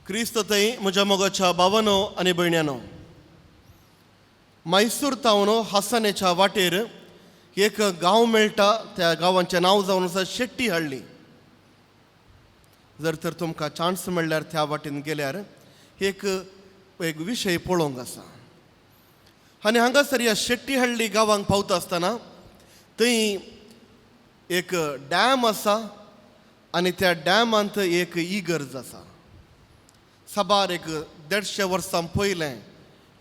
क्रिस्त थंय म्हज्या मोगाच्या भावानो आनी भयण्यानो, मैसूर तावन हासानेच्या वाटेर एक गांव मेळटा. त्या गांवाचें नांव जावन आसा शेट्टी हळ्ळी. जर तर तुमकां चान्स मेळ्ळ्यार त्या वाटेन गेल्यार एक एक विशय पळोवंक आसा. आनी हांगासर ह्या शेट्टी हळ्ळी गांवांक पावता आसतना थंय एक डॅम आसा आनी त्या डॅमांत एक इगर्ज आसा. साबार एक 150 वर्सां पयलें,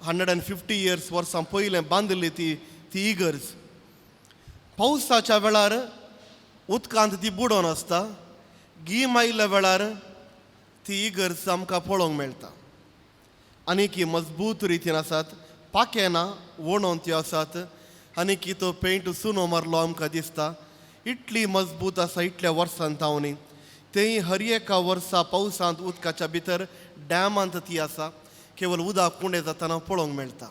150 इयर्स वर्सां पयलें बांदिल्ली ती ती इगर्ज. पावसाच्या वेळार उदकांत ती बुडोवन आसता. गीम आयिल्ल्या वेळार ती इगर्ज आमकां पळोवंक मेळटा. आनी की मजबूत रितीन आसात, पाखें ना, वणोन त्यो आसात. आनी की तो पेंट चुनो मारलो आमकां दिसता. इतली मजबूत आसा इतल्या वर्सां तावनी. तेय हर एका वर्सा पावसांत उदकाच्या भितर डॅमांत ती आसा. केवल उदक कुंडे जातना पळोवंक मेळटा.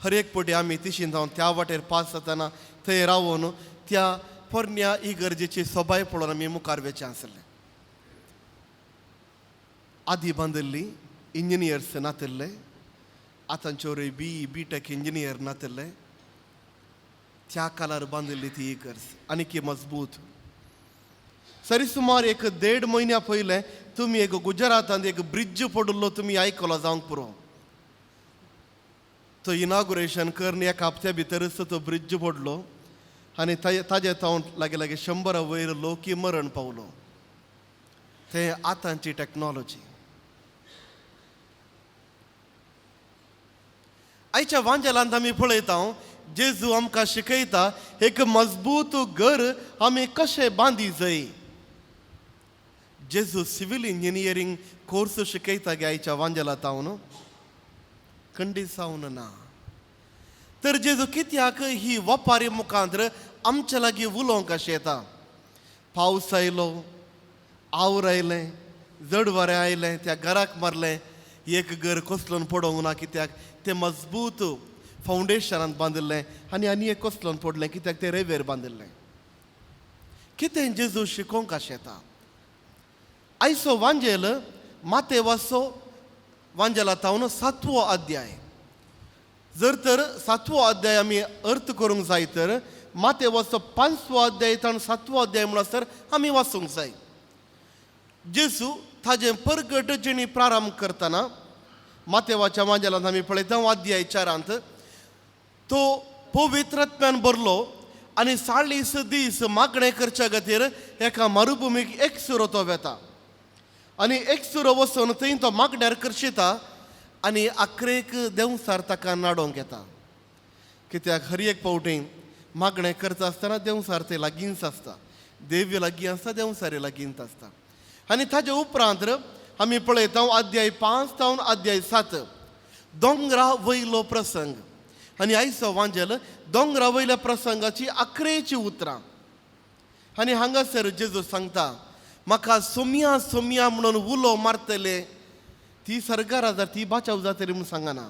हर एक पटी आमी तिशीन जावन त्या वाटेर पास जातना थंय रावन त्या पोरण्या इगर्जेची सोबाय पळोवन आमी मुखार वेचें आसलें. आदी बांदिल्ली इंजिनियर्स नातिल्ले, आतांच्योरूय बी बी टॅक इंजिनियर नातिल्ले. त्या कालार बांदिल्ली ती इगर्ज आनी की मजबूत. सरी सुमार एक 1.5 म्हयन्या पयलें तुमी एक गुजरातांत एक ब्रिज पडिल्लो तुमी आयकलो जावंक पुरो. तो इनागुरेशन करून एका हप्त्या भितरच तो ब्रिज पडलो आनी ताजे तावन लागीं लागीं 100 वयर लोकी मरण पावलो. ते आतांची टॅक्नॉलॉजी. आयच्या वांजेलांत आमी पळयता जेजू आमकां शिकयता एक मजबूत घर आमी कशें बांदी जाय. जेजू सिवील इंजिनियरींग कोर्स शिकयता गे आयच्या वांजेलांत हांव खंडीत जावन ना. तर जेजू कित्याक ही वपारी मुखांत आमच्या लागीं उलोवंक अशें येता. पावस आयलो, आवर आयलें, जड वारें आयलें, त्या घराक मारलें, एक घर कोसलोन पडोवंक ना कित्याक तें मजबूत फावंडेशनांत बांदिल्लें आनी आनी एक कोसलोन पडलें कित्याक तें रेवेर बांदिल्लें. कितें जेजू शिकोवंक अशें येता. आयचो वांजेल मातेवाचो वांजेला तावन 7वो अध्याय. जर तर 7वो अध्याय आमी अर्थ करूंक जाय तर मातेवाचो 5वो अध्याय ताण 7वो अध्याय म्हणसर आमी वाचूंक जाय. जेजू ताजें परगट जिणी प्रारंभ करतना मातेवाच्या वांजेलांत आमी पळयता अध्याय 4 तो पवित्रत्म्यान भरलो आनी 40 दीस मागणें करच्या खातीर एका मरुभुमीक एकसुरो तो वेता आनी एकसुरो वचून थंय तो मागण्यार करशिता आनी आखरेक देंवसार ताका नाडोवंक येता. कित्याक हर एक फावटी मागणें करता आसतना देंवसार ते लागींच आसता, देवी लागीं आसता, देंवसारी लागींच आसता. आनी ताजे उपरांत आमी पळयता अध्याय 5 जावन अध्याय 7 दोंगरा वयलो प्रसंग. आनी आयचो वांजेल दोंगरा वयल्या प्रसंगाची आखरेची उतरां. आनी हांगासर जेजू सांगता म्हाका सोमया सोमया म्हणून उलो मारतले ती सरकारा जाता, ती बाचाव जातली म्हूण सांगना.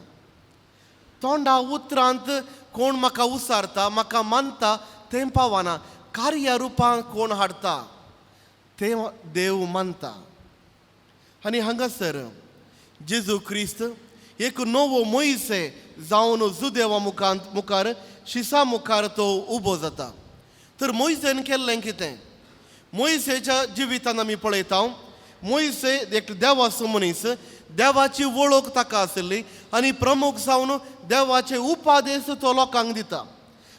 तोंडा उतरांत कोण म्हाका उसारता, म्हाका मानता तें पावना, कार्या रुपान कोण हाडटा तें देव मानता. आनी हांगासर जेजू क्रिस्त एक नवो मोयसे जावन जुदेवा मुखार शिसा मुखार तो उबो जाता. तर मोयसेन केल्लें कितें? मोयसेच्या जिवितान आमी पळयता मोयसे एक देवाचो मनीस, देवाची वळख ताका आशिल्ली आनी प्रमुख जावन देवाचे उपादेश तो लोकांक दिता.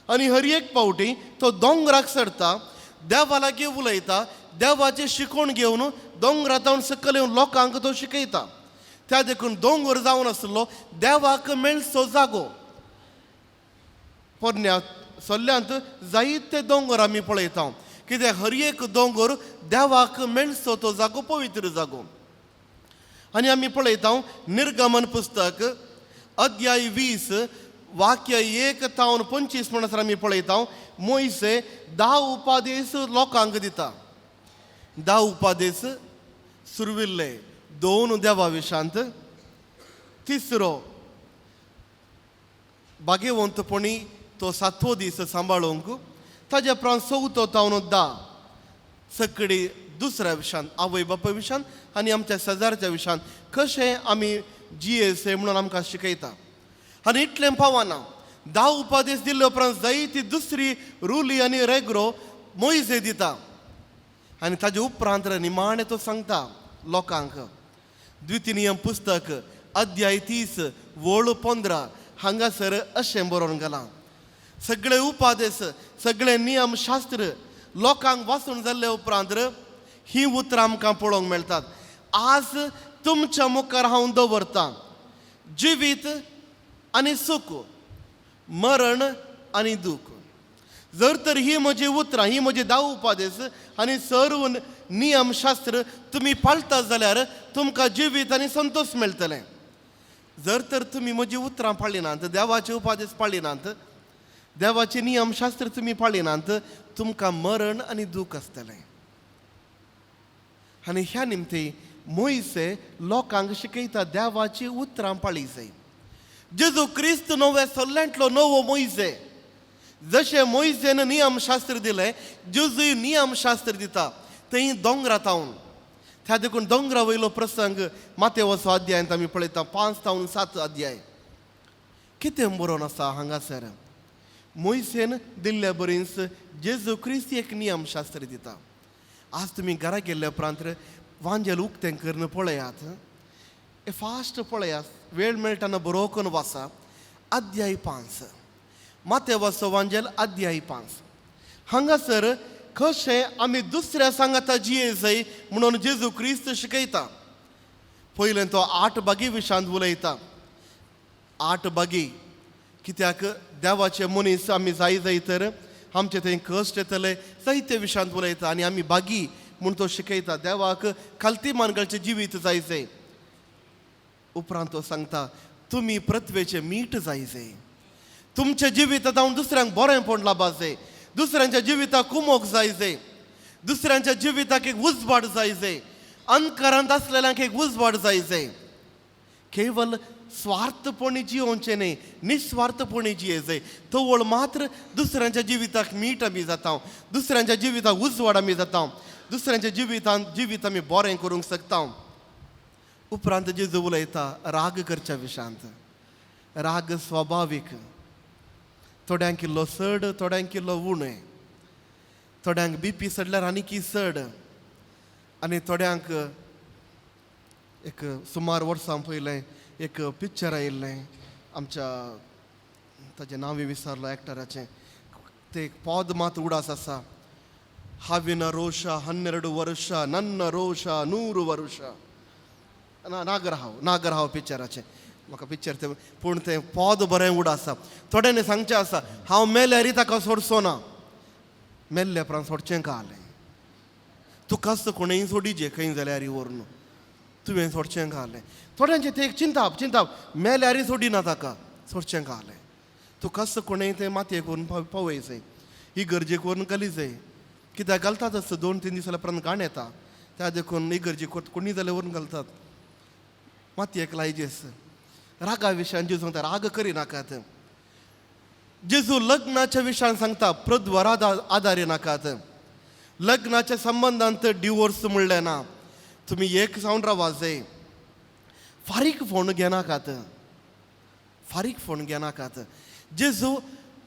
आनी हर एक फावटी तो दोंगराक चडटा, देवा लागीं उलयता, देवाची शिकवण घेवन दोंगरा जावन सकयल येवन लोकांक तो शिकयता. त्या देखून दोंगर जावन आसलो देवाक मेळचो जागो. पोरण्या सल्ल्यांत जायते दोंगर आमी पळयता कित्याक हर एक दोंगर देवाक मेळचो तो जागो, पवित्र जागो. आनी आमी पळयता निर्गमन पुस्तक अध्याय 20 वाक्य 1 तावन 25 म्हणसर आमी पळयता मोयसे 10 उपादेश लोकांक दिता. 10 उपादेश सुरविल्ले 2 देवा विशांत, तिसरो भाग्यवंतपणी तो 7वो दीस सांबाळूंक, ताज्या उपरांत 4 तावन 10 सगळी दुसऱ्या विशांत, आवय बापाय विशांत आनी आमच्या शेजारच्या विशांत कशें आमी जियेसे म्हणून आमकां शिकयता. आनी इतलें पावना, 10 उपादेश दिल्ले उपरांत जायती दुसरी रुली आनी रेग्रो मोयजे दिता. आनी ताजे उपरांत निमाणें तो सांगता लोकांक, द्वितीय नियम पुस्तक अध्याय 30 वळ 15 हांगासर अशें बरोवन घालां, सगळे उपादेश सगळे नियम शास्त्र लोकांक वाचून जाल्ले उपरांत ही उतरां आमकां पळोवंक मेळटात. आज तुमच्या मुखार हांव दवरतां जिवीत आनी सूख, मरण आनी दूख. जर तर ही म्हजी उतरां, ही म्हजी 10 उपादेश आनी सर्व नियमशास्त्र तुमी पाळटा जाल्यार तुमकां जिवीत आनी संतोश मेळटलें. जर तर तुमी म्हजी उतरां पाळिनात, देवाचे उपादेश पाळिनात, देवाचे नियमशास्त्र तुमी पाळिनात, तुमकां मरण आनी दूख आसतलें. आनी ह्या निमती मोयसे लोकांक शिकयता देवाची उतरां पाळी जाय. जेजू क्रिस्त नव्या सल्ल्यांतलो नवो मोयसे. जशें मोयसेन नियमशास्त्र दिलें, जेजूय नियमशास्त्र दिता थंय दोंगरा तावन. त्या देखून दोंगरा वयलो प्रसंग मातेवचो अध्यायांत आमी पळयता, 5 तावन 7 अध्याय. कितें बरोवन आसा हांगासर, मोयसेन दिल्ल्या बरीच जेजू क्रिस्त एक नियमशास्त्र दिता. आज तुमी घरा गेल्ल्या उपरांत वांजेल उक्तें करून पळयात, फास्ट पळयात, वेळ मेळटना बरो करून वाचा. अध्याय 5, मातेवाचो वांजेल अध्याय 5. हांगासर कशें आमी दुसऱ्या सांगाता जिये जाय म्हणून जेजू क्रिस्त शिकयता. पयलें तो 8 बागी विशांत उलयता. 8 बागी कित्याक देवाचे मनीस आमी जाय जाय तर आमचे थंय कश्ट येतले, जायते विशांत उलयता आनी आमी बागी म्हूण तो शिकयता. देवाक खालती मानगाळचें जिवीत जाय जाय. उपरांत तो सांगता तुमी पृथ्वेचें मीठ जाय जाय. तुमच्या जिवितांत हांव दुसऱ्यांक बरेंपण लाबा जाय, दुसऱ्यांच्या जिविताक कुमोक जाय जाय, दुसऱ्यांच्या जिविताक एक उजवाड जाय जाय, अंधकारांत आसलेल्यांक एक उजवाड जाय जाय. केवल स्वार्थपणी जियोवचें न्हय, निस्वार्थपणी जिये जाय. तवळ मात्र दुसऱ्यांच्या जिविताक मीठ आमी जाता, दुसऱ्यांच्या जिविताक उजवाड आमी जाता, दुसऱ्यांच्या जिवितांत जिवीत आमी बरें करूंक शकता. उपरांत जेजू उलयता राग करच्या विशांत. राग स्वाभावीक, थोड्यांक इल्लो चड, थोड्यांक इल्लो उणें, थोड्यांक बीपी चडल्यार आनीकी चड, आनी थोड्यांक एक सुमार वर्सां पयलें एक पिक्चर आयिल्लें आमच्या, ताजें नांवूय विसरलो एक्टराचें, तें एक पद मात उडास आसा, हाविन रोश 12 वर्ष नन्न रोश 100 वर्ष. नागरहाव, नागरहाव पिक्चराचें म्हाका पिक्चर तें, पूण तें पद बरें उड आसा. थोड्यांनी सांगचें आसा हांव मेल्यार ताका सोडचो ना, मेल्ल्या उपरांत सोडचें का आलें, तुकाच कोणूय सोडिजे खंय जाल्यार व्हरून तुवें सोडचें का आलें. थोड्यांचें तें एक चिंताप, चिंताप मेल्यार सोडिना ताका, सोडचें का आलें, तुकाच कोणूय तें मातयेक व्हरून पावय जाय, ही गरजेक व्हरून घाली जाय. कित्याक घालतात आसता 2-3 दीस जाल्या उपरांत घाण येता, त्या देखून ही गरजेक कोणी जाल्यार व्हरून घालतात, मातयेक लायजेस. रागा विशयान जेजू सांगता राग करिनाकात. जेजू लग्नाच्या विशयान सांगता प्रद्वर आदारी नाकात. लग्नाच्या संबंदांत डिवोर्स म्हणलें ना, तुमी एक जावन रावा जाय, फारीक फोण घेनाकात, फारीक फोण घेनाकात. जेजू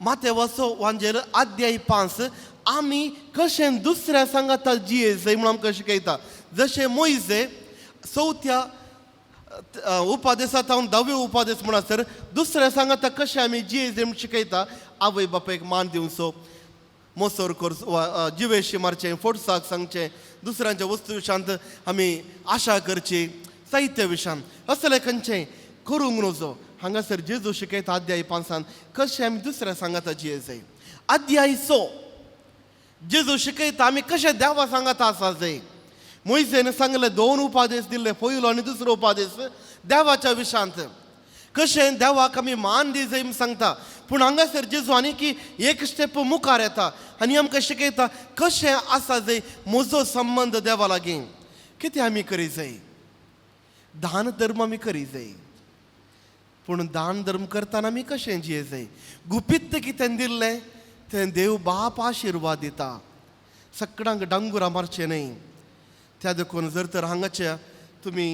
मातेवाचो वांजेल अध्याय 5 आमी कशें दुसऱ्या सांगाता जिये जाय म्हणून आमकां शिकयता. जशें मोयजे 4थ्या उपादेसा तावन 10व्यो उपादेस म्हणसर दुसऱ्या सांगाता कशें आमी जिये जाय म्हूण शिकयता. आवय बापायक मान दिवचो, मोसोर करचो, जिवेशी मारचें, फोटसाक सांगचें, दुसऱ्यांच्या वस्तू विशांत आमी आशा करची, साहित्य विशांत असलें खंयचें करूंक नजो. हांगासर जेजू शिकयता अध्याय 5 कशें आमी दुसऱ्या सांगाता जिये जाय. अध्याय 6 जेजू शिकयता आमी कशें देवा सांगाता आसा जाय. मोयसेन सांगले 2 उपादेश दिल्ले, पयलो आनी दुसरो उपादेश देवाच्या विशांत कशें देवाक आमी मान दी जाय म्हूण सांगता. पूण हांगासर जेजू आनी की एक स्टेप मुखार येता आनी आमकां शिकयता कशें आसा जाय म्हजो संबंद देवा लागीं. कितें आमी करी जाय, दान धर्म आमी करी जाय, पूण दान धर्म करतना आमी कशें जिये जाय. गुपीत कितें दिल्लें तें देव बाप आशिर्वाद दिता. सगळ्यांक डांगुरां मारचें न्हय, त्या देखून जर तर हांगाच्या तुमी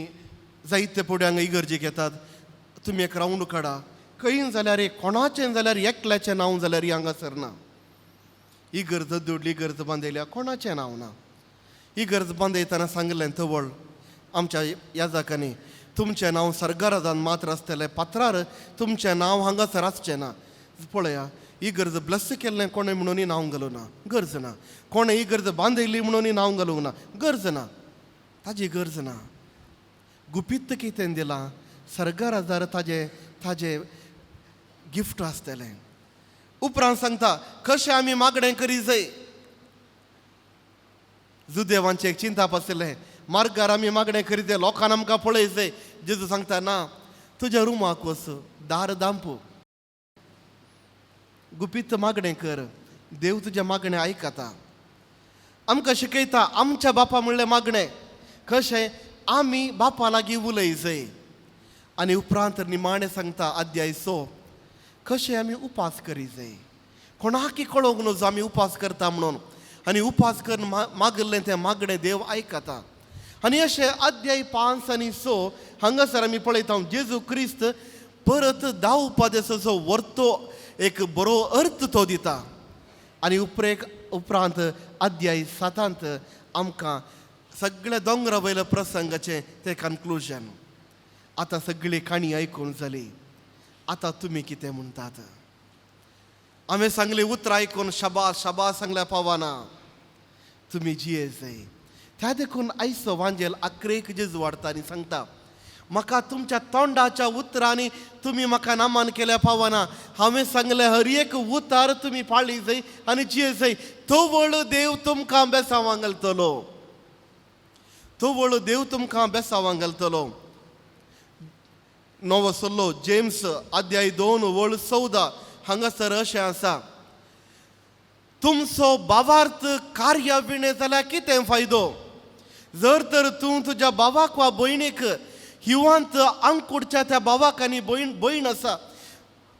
जायते फुडें हांगा इगर्जेक येतात, तुमी एक रावंड काडा, खंय जाल्यार कोणाचें जाल्यार एकल्याचें नांव जाल्यार हांगासर ना. इगर्ज जोडली, इगर्ज बांदयल्या, कोणाचें नांव ना. इगर्ज बांदयतना सांगलें तवळ आमच्या याजकांनी, तुमचें नांव सर्गाराजान मात्र आसतलें, पात्रार तुमचें नांव हांगासर आसचें ना. पळया, इगर्ज ब्लस केल्लें कोणें म्हणून नांव घालूं ना, गरज ना. कोणें इगर्ज बांदयली म्हणून नांव घालूंक ना, गरज ना, ताजी गरज ना. गुपीत कितें दिलां सर्गाराजार ताजें ताजें गिफ्ट आसतलें. उपरांत सांगता कशें आमी मागणें करी जाय. जुदेवांचें एक चिंताप आशिल्लें, मार्गार आमी मागणें करी जाय, लोकांक आमकां पळय जाय. जेजू सांगता ना, तुज्या रुमाक वच, दार दांपू, गुपीत मागणें कर, देव तुजें मागणें आयकता. आमकां शिकयता आमच्या बापा म्हणलें मागणें कशें आमी बापा लागीं उलय जाय. आनी उपरांत निमाणें सांगता अध्याय 6 कशें आमी उपास करी जाय. कोणाकी कळोवंक नजो आमी उपास करता म्हणून, आनी उपास करून मागिल्लें तें मागणें देव आयकता. आनी अशें अध्याय 5 आनी 6 हांगासर आमी पळयता जेजू क्रिस्त परत दावपादेसाचो वर्तो एक बरो अर्थ तो दिता. आनी उपरांत अध्याय 7 आमकां सगळ्या दोंगरा वयल्या प्रसंगाचें तें कन्क्लुजन. आतां सगळी काणी आयकून जाली, आतां तुमी कितें म्हणटात? हांवें सांगली उतरां आयकून शाबास शाबास सांगल्या पावना, तुमी जिये जाय. त्या देखून आयचो वांजेल आक्रेक जेजू वाडटा आनी सांगता, म्हाका तुमच्या तोंडाच्या उतरांनी तुमी म्हाका नामान केल्या पावना, हांवें सांगलें हर एक उतार तुमी पाळी जाय आनी जिये जाय, तवळ देव तुमकां बेसांवां घालतलो, तवळ देव तुमकां बेसांवां घालतलो. नवो सल्लो जेम्स अध्याय 2 वळ 14 हांगासर अशें आसा, तुमचो भावार्थ कार्या विणे जाल्यार कितें फायदो? जर तर तूं तुज्या भावाक वा भयणीक हिवांत आंकुडच्या त्या भावाक आनी भयण आसा,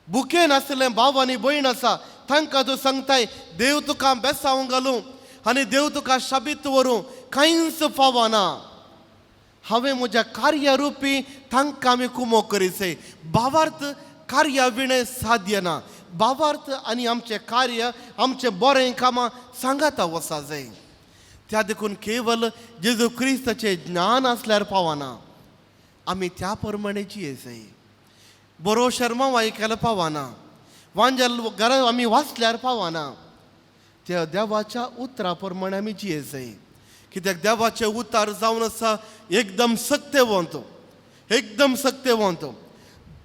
भुकेन आसलें भाव आनी भयण आसा, तांकां तूं सांगताय देव तुका बेसांव घालूं आनी देव तुका शाबीत व्हरूं, कांयच फावना. हांवें म्हज्या कार्यारुपी तांकां आमी कुमो करीसे. भावार्थ कार्या विणें साध्य ना. भावार्थ आनी आमचें कार्य आमचें बरें कामां सांगाता वसा जाय. त्या देखून केवल जेजू क्रिस्ताचें ज्ञान आसल्यार पावना, आमी त्या प्रमाणे जिये जाय. बरो शर्मा आयकल्यार पावना, वांजेल घरा आमी वाचल्यार पावना, त्या देवाच्या उतरा प्रमाणे आमी जिये जाय. कित्याक देवाचें उतार जावन आसा एकदम सक्तेवंत, एकदम सक्तेवंत.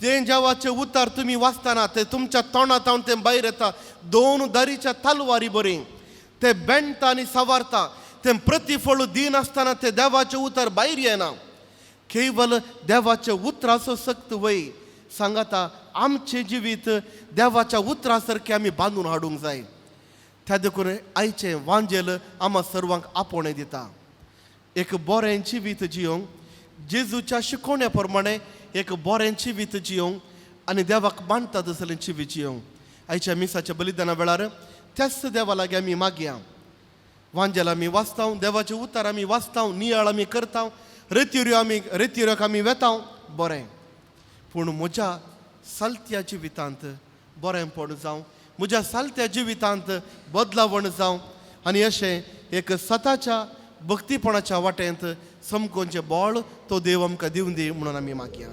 तें देवाचें उतार तुमी वाचतना तें तुमच्या तोंडांत तें भायर येता, दोन दारीच्या तलवारी बरी तें बेणटा आनी सावारता, तें प्रतिफळ दिनासतना तें देवाचें उतार भायर येना. केवल देवाच्या उतराचो सक्त वय सांगाता आमचें जिवीत देवाच्या उतरा सारकें आमी बांदून हाडूंक जाय. त्या देखून आयचें वांजेल आमकां सर्वांक आपोवणें दिता, एक बरें जिवीत जियोंक, जेजूच्या शिकोवण्या प्रमाणे एक बरें जिवीत जियोंक आनी देवाक मानता तसलें जिवीत जियोंक. आयच्या मिसाच्या बलिदाना वेळार त्याच देवा लागीं आमी मागया. वांजेल आमी वाचता, देवाचे उतार आमी वाचता, नियाळ आमी करता, रेतिऱ्योक आमी वेता, बरें. पूण म्हज्या सालत्या जिवितांत बरेंपण जावं, म्हज्या सालत्या जिवितांत बदलावण जावं आनी अशें एक सताच्या भक्तीपणाच्या वाटेंत समकोनचें बळ तो देव आमकां दिवन दी म्हणून आमी मागया.